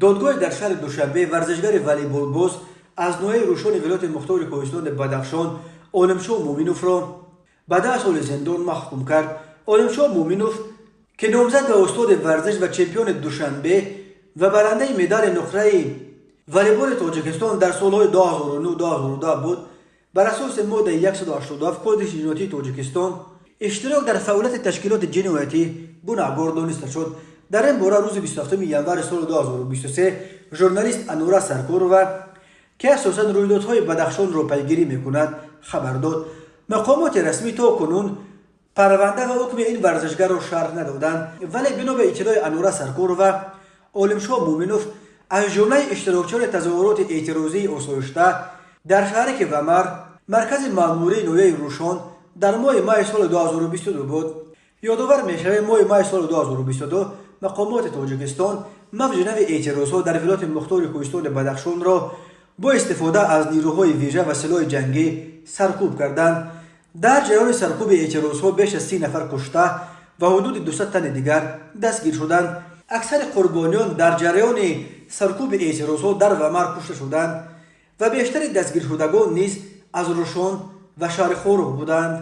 Додгоҳе дар шаҳри Душанбе варзишгари волейболбоз аз ноҳияи Рӯшони вилояти мухтори Кӯҳистони Бадахшон Олимшоҳ Муъминовро ба 10 соли зиндон маҳкум кард. Олимшоҳ Муъминов, ки номзад ба устоди варзиш ва чемпиони Душанбе ва барандаи медали нуқраи волейболи Тоҷикистон дар солҳои 2009-2010 буд, бар асоси моддаи 187 Кодекси ҷиноятии Тоҷикистон, иштирок дар фаъолияти ташкилоти ҷиноятӣ, гунаҳгор дониста шуд. Дар ин бора рӯзи 27 январи соли 2023 журналист Анура Саркорова, ки асосан рӯйдодҳои Бадахшонро пайгирӣ мекунад, хабар дод. Мақомоти расмӣ то кунун парванда ва ҳукми ин варзишгарро шарҳ надоданд, вале бино ба иттилои Анура Саркорова, Олимшоҳ Муъминов аз ҷумлаи иштирокчиёни тазоҳуроти эътирозии осоишта дар шаҳраки Вамар, маркази маъмурии ноҳияи Рӯшон, дар моҳи майи соли 2022 буд. Ёдовар мешавем, моҳи майи соли 2022 мақомоти Тоҷикистон мавҷи нави эътирозҳо дар вилояти мухтори Кӯҳистони Бадахшонро бо истифода аз нирӯҳои вижа ва силоҳи ҷангӣ саркӯб карданд. Дар ҷараёни саркӯби эътирозҳо беш аз 30 нафар кушта ва ҳудуди 200 тани дигар дастгир шуданд. Аксари қурбониён дар ҷараёни саркӯби эътирозҳо дар Вамар кушта шуданд ва бештари дастгиршудагон низ аз Рӯшон ва шаҳри Хоруғ буданд.